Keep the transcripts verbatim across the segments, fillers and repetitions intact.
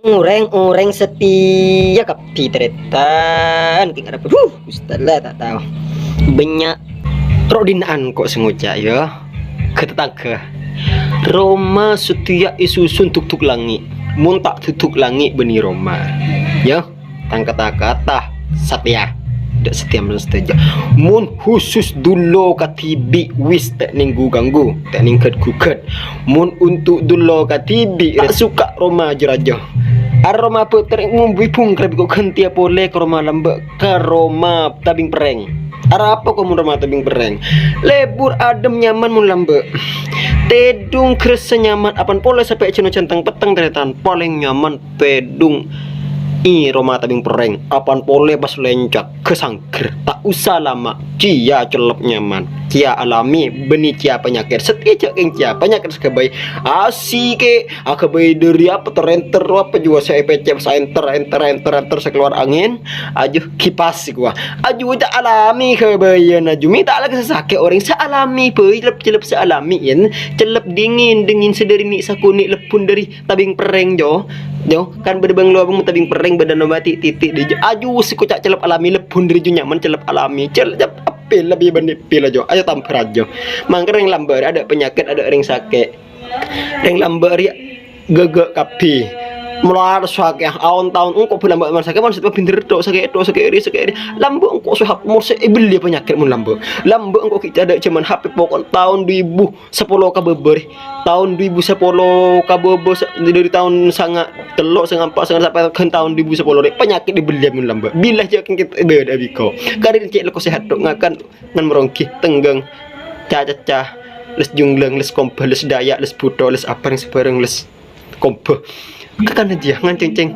Orèng-orèng satèya kabbhi tarètan, kèng arapa, huh, ustad la ta' tao. Bânnya' ro' dina'an ko' sè ngoca', ya, ka tatangghâ. Roma satèya èsusun duk-duk langngè'. Mon ta' duk-duk langngè' bânnè roma. Ya, tang kata-kata satèya. Dâ' satèya mon satèya. Mon khusus dullo kadhibi' wis ta' nèng gu-ganggu, ta' nèng ghât-ghughât. Mon untuk dullo kadhibi', ta' suka roma jâ-rajâ. Aroma bâter ngombi bhungkrep ko' ghântèya polè ka roma lambâ', ka roma tabing perrèng. Arapa ko' mon roma tabing perrèng? Lebur adhem nyaman mon lambâ'. Tèdung gressa nyaman, apan polè sapè jhân-ojhân teng-petteng tarètan palèng nyaman tèdung è roma tabing perrèng. Apan polè pas lèncak, ghâsangghâr, ta' osa lama', kèya cellep nyaman, kèya alami, bânnè kèya panyakèt. Satèya jâ' kèng kèya panyakèt sè ghâbây. Asi kè, aghâbây dâri apa, terenter, apa jâwâ sè èpècèp, sè enter, enter, enter, enter, sè kalowar angèn, aju kipas sè kowa. Aju ta' alami ghâbây, aju mè' ta' la sè sakè' orèng sè alami, bhâi, cellep-cellep sè alami, yèn. Cellep dingin, dingin sè dâri mè' sakonè' lebbun dâri tabing perrèng, Jo. Jo, kan bâdâ bâng-lobâng tabing perrèng bâdâ noma ti'-titi' dâri jâ. Aju sè koca' cellep alami lebbun dâri jâ nyaman cellep alami. Cel-, cep-, eppè lebbi bânnè pila, Jo. Ayo tambhâr, Jo. Mangkana rèng lambâ' rè adâ' panyakèt, adâ' rèng sakè'. Rèng lambâ' rè ghâghâ kabbhi. Molar sakè' aon-taon engko' bâ lambâ' man sakè', man sakè' bhinder tho', sakè' tho', sakè' rè, sakè' rè. Lambâ' engko' sè hap-, mor sè èbelli panyakèt mon lambâ'. Lambâ' engko' ghi' adâ' jâman H P pokok taon dhu èbu sapolo ka bâbâ rè. Taon dhu èbu sapolo ka bâbâ sa-, dâri taon sanga tello', sanga empa', sanga sampè' ghân taon dhu èbu sapolo rè, panyakèt èbelli mon lambâ'. Bilâ jâ' kèng kita bâdâ biko. Karè cè' lako sehat tho', ngakan ngan maronggi, tengghâng, ca-, caca, les jungglâng, les kombhâ, les dâyâ', les butho, les apa rèng sabhârâng, les kombhâ. Kakan jiyâ, ngan cèng-cèng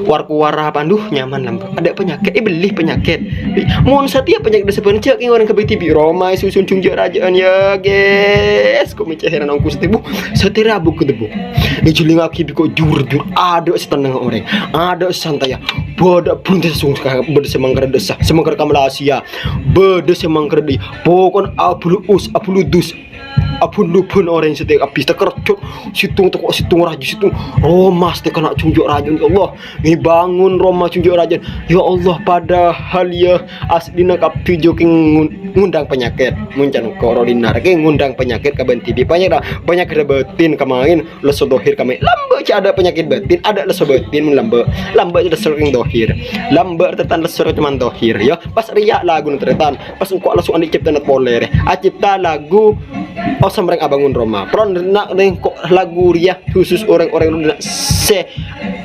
war-kowara pandu nyaman lambâ'. Adâ' panyakèt, èbelli panyakèt. Mon satèya panyakèt sabhârâng jâ' kèng orèng ghâbây dhibi' roma èsusun jung jâ'-rajâ'ân, ya, guys. Ko' mè' cè' hèran onggu satèya, Bu. Satèya rabu ka debu. Èjhulingaghi bi' ko' jur-jur. Adâ' sè tennang orèng. Adâ' sè santaya. Bâdâ bhunte sè songka, bâdâ sè mangkara dâsa, sè mangkara ka Malaysia. Bâdâ sè mangkara dâ-, pokona abulu'us, abuludus. Abun-lubun orèng sè tè-, abis takerjot, sèttong tako' sèttong rajâ, sèttong romas tè kana' jung jâ' rajâ, ya Allah. Èbângon roma jung jâ' rajâ. Ya Allah, padahal ya aslina kabbhi jâ' kèng ngun-, ngundang panyakèt. Mon can ko' ro' dinna' kèng ngundang panyakèt ka bân dhibi'. Panyakèt, panyakèt bâtin kamaèn, lesso dhahir kamaèn. Lambâ' jâ' adâ' panyakèt bâtin, adâ' lesso bâtin mon lambâ'. Lambâ' jâ' lesso kèng dhahir. Lambâ' rè tatan lesso coma dhahir, ya. Pas rèya laguna tarètan. Pas engko' langsung andi' ciptana polè rè. Acipta lagu Osem Rèng Abângon Roma. Pron na' rèng ko' lagu rèya khusus orèng-orèng sè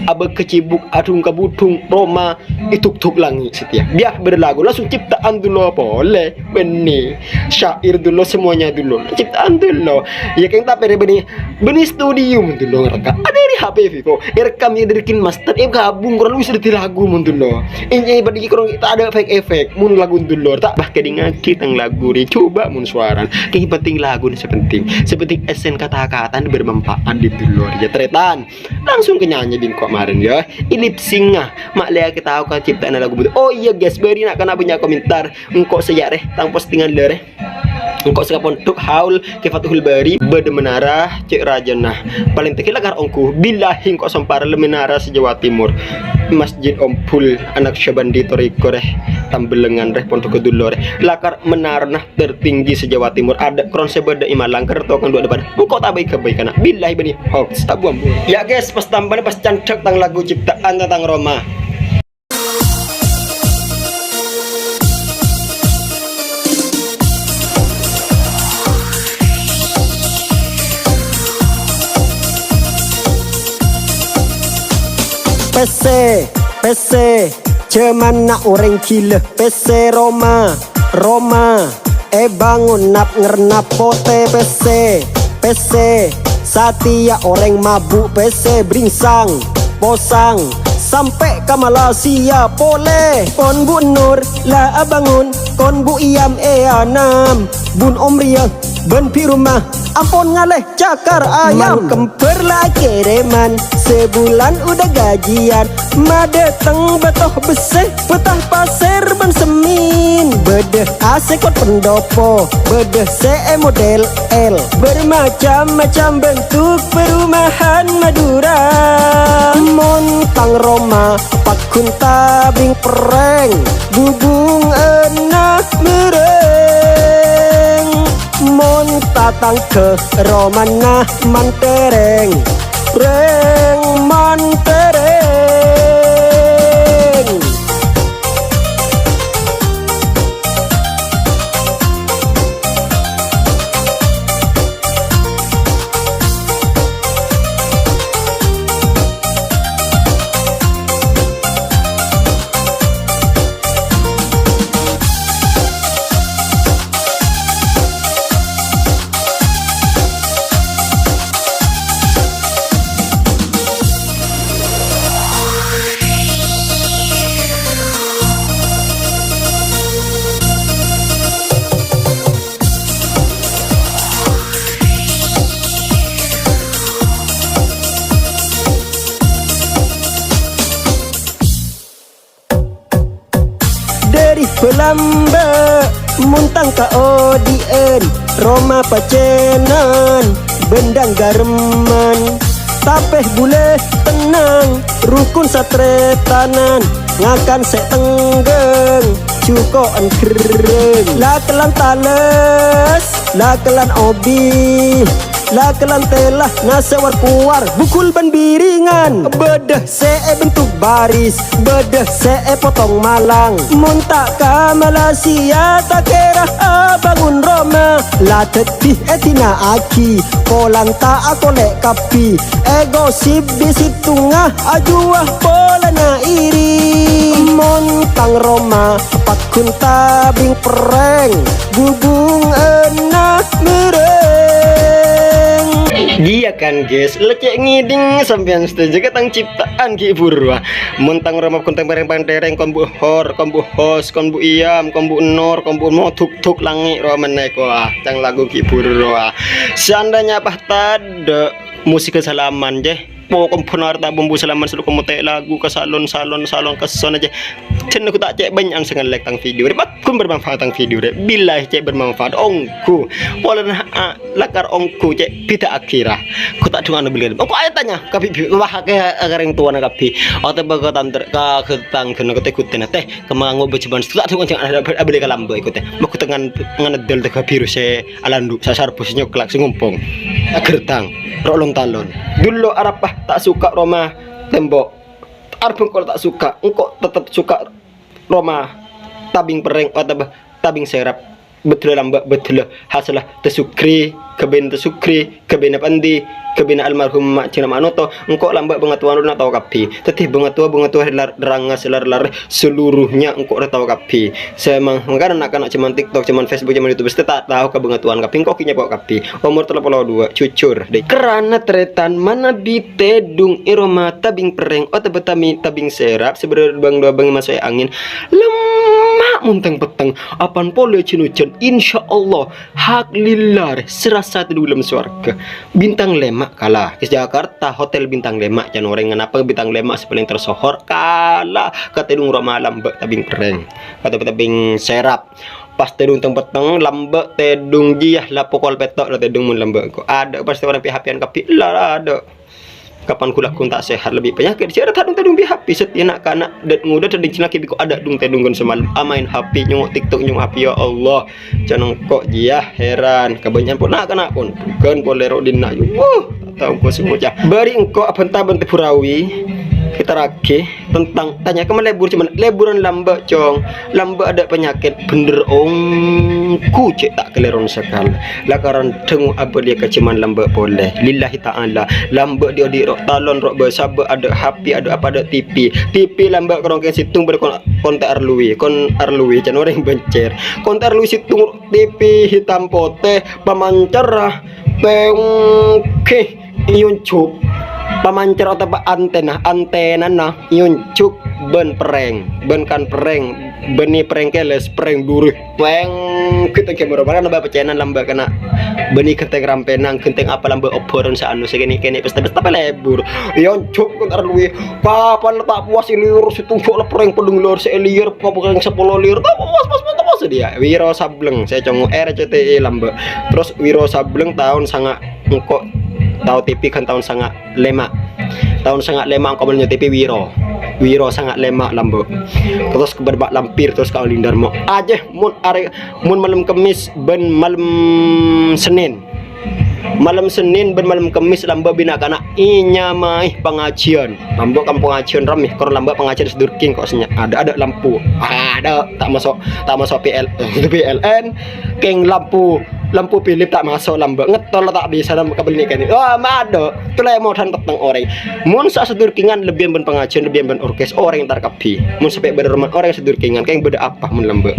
abâgâ cibuk adhung ka budhung roma èdhuk-dhuk langngè' satèya. Biya' bâdâ lagu langsung ciptaan dullo polè. Bânnè. Syair dullo, semuanya dullo. Ciptaan dullo. Ya kèng tapè rè bânnè Bânnè studio mon dullo ngareka. Adâ' rè H P Vivo. Èrekam ya dâri KineMaster. Ègabung korang wis dhâddhi lagu mon dullo. Ènye bâdâ korang ta' adâ' efek-efek. Mon lagu dullo ta' bâ kèdingngaghi tang lagu rè. Coba mon sowarana. Kèng penting laguna sè penting. Sè penting esen kata-katana bermanfaat dâri dullo. Ya tarètan. Langsung ka nyanyi bi' engko' marèn ya. È lip sync-a. Ma' lè akè tao ka ciptana lagu betul. Oh iya guys, bâri' na'-kana' bânnya' komentar. Engko' sè ya rè, tang postingan lè rè. Engko' sè kapondhuk haul ka Fathul Bari, bâdâ menara cè' rajâna. Palèng tèngghi lakar ongghu, billahi engko' sompara lè menara se-Jawa Timur. Masjid Ompul, Anak Syabandi Toriko rè, Tambelengan rè, pondhuk dullo rè. Lakar menarana tertinggi se-Jawa Timur. Adâ' kron sè bâdâ è Malang, Kerto kan dua depan. Engko' ta' bâi-ghâbây kana'. Billahi bânnè hoax, ta' buang-buang. Ya guys, pas tambâna pas candhâk tang lagu ciptaan tentang Roma. Pèssè, pèssè, jâmanna orèng ghilâ. Pèssè Roma, Roma, èbângon nap-ngernap potè. Pèssè, pèssè, satèya orèng mabu'. Pèssè bringsang, posang, sampè' ka Malaysia polè. Kon Bu' Nur la abângon, kon Bu' Iyam èanem. Bun Om rèya bân bi' roma ampon ngalè cakar ayam. Kembhâr la kèrèman, sabulân udah gajian. Madâteng bâto bessè, pètta pasèr bân semmin. Bâdâ asè kot pendopo, bâdâ sè è model L. Bermacam-macam bentuk perumahan Madura. Mon Roma paggun tabing perrèng, bubung enna' merrèng. Mon tatangghâ romana mantereng, reng mantereng. Dhâri Belamba, mon tang kaodi'ân, roma pacènan, bendang garemman. Tapè bulâ tennang, rukun satrètanan, ngakan sè tengghâng, juko'an gherrâng. La kellan tales, la kellan obi, la kellan tella, nasè' war-kowar, bukul bân biringan. Bâdâ sè èbentuk baris, bâdâ sè èpotong malang. Mon ta' ka Malaysia, ta' kèra abângon roma. La dhâddhi èdina'aghi, polana ta' akolè' kabbhi. Ègosip bi' sèttonga, ajuwâ polana iri. Mon tang roma, paggun tabing perrèng, bubung enna' merrèng. Iyâ kan, guys, la cè' ngèdhing sampèyan sadhâjâ ka tang ciptaan ghi' buru, ah. Mon tang roma paggun tabing perrèng, pantereng, kon Bu Hor, kon Bu Hos, kon Bu Iyam, kon Bu Nur, kon Bu Mo, tuk-tuk langngè' rowa mennèko, ah. Cang lagu ghi' buru, ah. Seandainya pas tadâ' musik salaman, jè. Pokok benar tak bumbu salaman selalu kamu tè lagu ka salon, salon, salon, ka sono aja. Jhâ' ghu ta' cè' bânnya'an sè ngellèk tang video rè. Paggun bermanfaat tang video rè. Billahi cè' bermanfaat. Ongghu. Polana, ah, lakar ongghu cè' bhidhâ akhirah. Ghu ta' dhungan beli. Engko' ayo tanya ka bi-, bi-, wah, ka, ka rèng towana kabbhi. Otabâ ka tanter, ka ghetang, ghenna ka tè-gutèna. Tè, kemanggo bejjeban. Ta' dhungan jhâ' ada beli ka lambâ' iko tè. Mèghu tengan, nganedel tè ka biru sè alandu' sasar bos nyoklak sè ngompong. Agertang, ro' lon-talon. Dullu arapa ta' suka roma tembok. Arep engko' ta' suka, engko' tetep suka roma tabing perrèng otabâ tabing serap. Beddhâllâ lambâ', beddhâllâ hasèlla Tè Sugri, ghâbâyna Tè Sugri, ghâbâyna Pandi, ghâbâyna almarhum Ma' Jhâna Manoto, engko' lambâ' bângatowana tao kabbhi. Dhâddhi bângatowa, bângatowa lar-, rangnga sè lar-, lar-, seluruhnya engko' rè tao kabbhi. Sè mang-, mangkana na'-kana' cèman TikTok, cèman Facebook, cèman YouTube, sè ta' tao ka bângatowana kabbhi, engko' ghi' nyapo kabbhi. Omor tello polo dua, jujur. Dâ-, kerana tarètan manabi tèdung è roma tabing perrèng otabâ tami-, tabing serap, sè bârâ' bâng-, bâng maso'è angèn, lemma' mon teng-petteng, apan polè jhân-ojhân, insyaallah, hak lillah, sè rassa tèdung dâlem sowarghâ. Bintang lèma' kala. Ke Jakarta, Hotel Bintang Lèma', can orèng napa Bintang Lèma' sè palèng tersohor, kala ka tèdung roma lambâ' tabing perrèng. Ka tebing-tebing serap. Pas tèdung teng-petteng, lambâ' tèdung jiyâ, la pokol pètto' la tèdung mon lambâ' engko'. Adâ' pas tèdung P H P-an kabbhi, la adâ'. Kapan ghulâ ghun ta' sehat, lebbi panyakèt. Jhâ' rè tèdung-tèdung P H P, sèt èna' kana' dâ' ngodâ tèdung jhâ' laghi bi' ko' adâ' dung tèdung ghun sè malem. Amaèn H P, nyongo' TikTok, nyongo' H P, ya Allah. Can engko' jiyâ, heran. Kabânnya'an pon na'-kana' pon. Ghun polè ro' dinna', yuh. Tao engko' sè ngoca'. Bâri' engko' abhânta bân teburawi. Kita raghi tentang tanya ka malebur, cèman leburan lambâ', Cong. Lambâ' adâ' panyakèt bhender ongghu cè' ta' kalèron sakalè. Lakaran dângo abâliyâ ka jhâman lambâ' polè. Lillahi ta'ala. Lambâ' dhi'-odhi' ro' talon, ro' bâ-sabâ', adâ' H P, adâ' apa, adâ' T V. T V lambâ' karongkèng sèttong bâdâ kon, kon tè arluwi, kon arluwi, can orèng bâncer. Kon tè arluwi sèttong T V hitam potè, pamancarra, pèngkè. Iyonjuk. Pamancar otabâ antèna, antènana iyonjuk bân perrèng, bân kan perrèng, bânnè perrèng kèlès, perrèng durè. Pèng, ghântèng ghi' moro, mara nambâ pacènan lambâ' kana'. Bânnè ghântèng rampènang, ghântèng apa lambâ' obbhârân sè anu sè kènè'-kènè' pesta-pesta palebur. Iyonjuk kèntar luwè. Kapan ta' puas è lèyèr sèttong jhâ' la perrèng pèddhâng lèyèr sè è lèyèr, apa perrèng sapolo lèyèr. Ta' puas, puas, puas, ta' puas dia. Wiro Sableng, sè congo' R C T I lambâ'. Terros Wiro Sableng taon sanga' engko' tao T V kan taon sanga' lèma'. Taon sanga' lèma' engko' malem nyotipi Wiro. Wiro sanga' lèma' lambâ'. Terros ka Bârbâk Lampir, terros ka Oling Darmo. Ajjhâ mon arè, mon malem Kemmès bân malem Sennèn. Malem Sennèn bân malem Kemmès lambâ' bi' na'-kana' ènyamaè pangajiân. Lambâ' kan pangajiân rammè, kor lambâ' pangajiân Sidurking ko' sè nya-, adâ', adâ' lampu. Adâ', ta' maso', ta' maso' P L, P L N. Kèng lampu, lampu Philips ta' maso' lambâ'. Ngetol ta' bisa lambâ' kabellina kènè'. Wah, ma' adâ'. Tolè modhân petteng orèng. Mon sa' Sidurkingan lebbiyân bân pangajiân, lebbiyân bân orkes, orèng entar kabbhi. Mon sampè' bâdâ roman orèng Sidurkingan, kèng bâdâ apa mon lambâ'?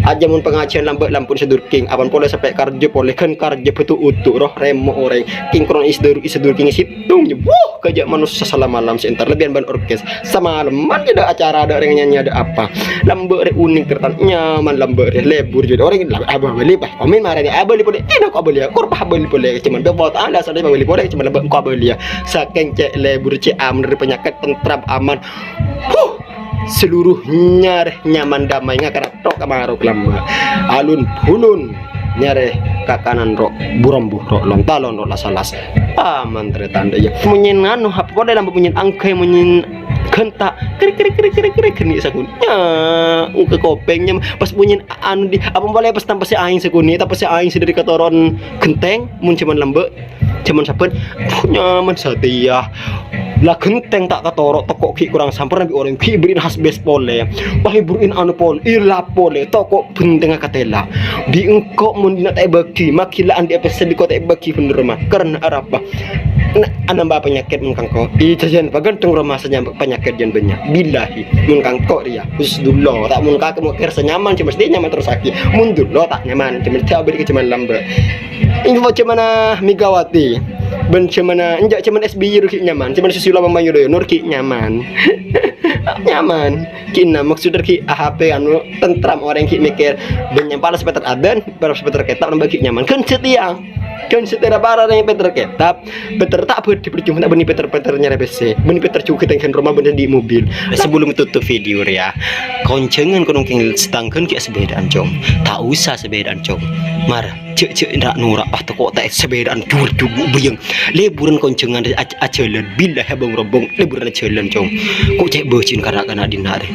Ajjhâ mon pangajiân lambâ' lampuna Sidurking, apan polè sampè' karjâ polè ghân karjâ bâto udu roh rèmo orèng. Kèng kron Sidurking sèttong, wuh, kajâ' manossa salamalam sè entar lebbiyân bân orkes. Samaleman adâ' acara, adâ' orèng nyanyi, adâ' apa. Lambâ' rè unik, ternyata nyaman lambâ' rè, lebur jâ' orèng la-, abâli, pas komen marèna abâli polè, ènga' ko' abâliyâ, kor pas abâli polè, coma Allah Ta'ala sè abâli polè, coma lambâ' ko' abâliyâ. Sakèng cè' lebur, cè' aman dâri panyakèt, tentram, aman. Huh! Seluruh nyarè nyaman damai, ngakara tok ka maro ka lambâ'. Alun-bulun nyarè kakanan ro' bu-rombu, ro' lonta-lonro' las-alas. Aman tarètan, iyâ. Monyèn anu, apa polè lambâ' monyèn angghâi, monyèn ghânta'. Krik, krik, krik, krik, krik, ghenni' sakonè'. Nya, engko' kopèng nyam-, pas monyèn anu di, apa polè pas tampasè aèng sakonè', tampasè aèng sè dâri katoron ghentèng, mon jhâman lambâ'. Jhâman sabbhân, nyaman satèya. La ghentèng ta' katoro', toko' ghi' korang samporna bi' orèng, ghi' bherri'na hasbes polè. Pas èbherri'na anu polè, èlap polè, toko' bhentèngnga katèla. Bi' engko' mon dinna' ta' èbâghi, maghi la andi' pèssè bi' ko' ta' èbâghi bhender, ma. Karna arapa? Na-, anamba panyakèt mon kangko. Ijâ jân paghânteng roma sè nyambâ' panyakèt jân bânnya'. Billahi, mon kangko rèya. Husnullah, ta' mon kakè mon kèr sè nyaman, cè' mesthè nyaman terros aghi. Mon dullo ta' nyaman, cè' mesthè abâli ka jhâman lambâ'. Info jhâmanna Megawati. Bân jhâmanna, enjâ' jhâman S B Y ro ghi' nyaman, jhâman Susilo Bambang Yudhoyono ghi' nyaman. Nyaman. Ghi' na-, maksudda ghi' A H P anu tentram, orèng ghi' mèkkèr. Bân nyampa la sepeter adân, la sepeter kètab nambâ ghi' nyaman. Kan satèya. Kan satèya para orèng pèter kètab, pèter ta' bâdâ percuma ta' bânnè pèter-pèter nyarè pèssè. Bânnè pèter jhughâ tènggân roma bânnè di mobil. Sebelum tutup video rèya, konjhângan kono kèng sè tangghân ghi' asapèdaan, Cong. Ta' osa sapèdaan, Cong. Mara, jhâ', jhâ' ra' nora' pas toko' ta' sapèdaan jur-jur bâyâng. Leburan konjhângan a-, ajhâlân, billahi abâng-rombong leburan ajhâlân, Cong. Ko' cè' bâjin kana'-kana' dinna' rè.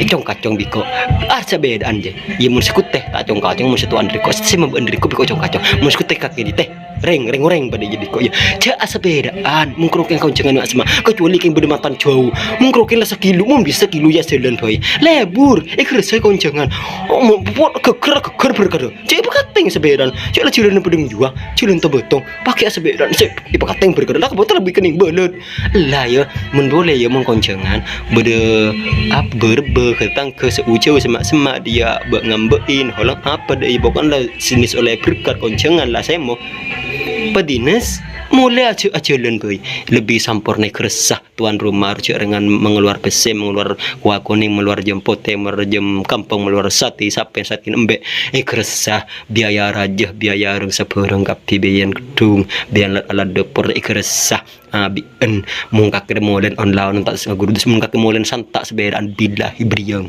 Cong-kacong bi' ko'. Asapèdaan jâ. Iyâ, mon sè kottè ta' cong-kacong, mon sè towan rèko, sè mabân rèko bi' ko' cong-kacong. Mon sè kottè kakè di tè, rèng, rèng-orèng padâ jâ bi' ko', iyâ. Jhâ' asapèdaan, mon karo kèng konjhângan asma. Kecuali kèng bâdâ mantan jhâu. Mon karo kèng la sakilo, mon bisa sakilo iyâ jhâlân bhâi. Lebur, èkarassa konjhângan. Oh, mon pot ghâgghâr, ghâgghâr bhârkara. Jhâ' èpakatèng sapèdaan. Jhâ' la jhâlân padâ jhuwa, jhâlân to bâtong. Pakè asapèdaan, sè èpakatèng bhârkara. La kabâtèl lebbi kènèng bâlât. Ella, iyâ, mon polè, iyâ, mon konjhângan, bâdâ ap-, bârbâ, kè-, tangghâ, sè ojhâ, semma'-semma', diyâ bâ'-ngambâ'in, holang apa, dâ', iyâ, pokokna la jenis ollè berkat konjhângan la sèmo. Padinès, molè ajhâ-, ajhâlân bhâi, lebbi samporna èkarassa, tuan rumah, jhâ' rèngan mengeluar pèssè, mengeluar kowa konèng, mengeluar jâm potè, mengeluar jâm kampong, mengeluar satè, sapè, satè, embè', èkarassa, biaya rajâ, biaya rèng sabhârâng kabbhi, biaya ghedhung, biaya alat-alat dâpor, èkarassa. Abi'en, mon kakè molèn on-laonan ta' sè ngaghurudus, mon kakè molèn santa' sapèdaan billahi bâriyâng.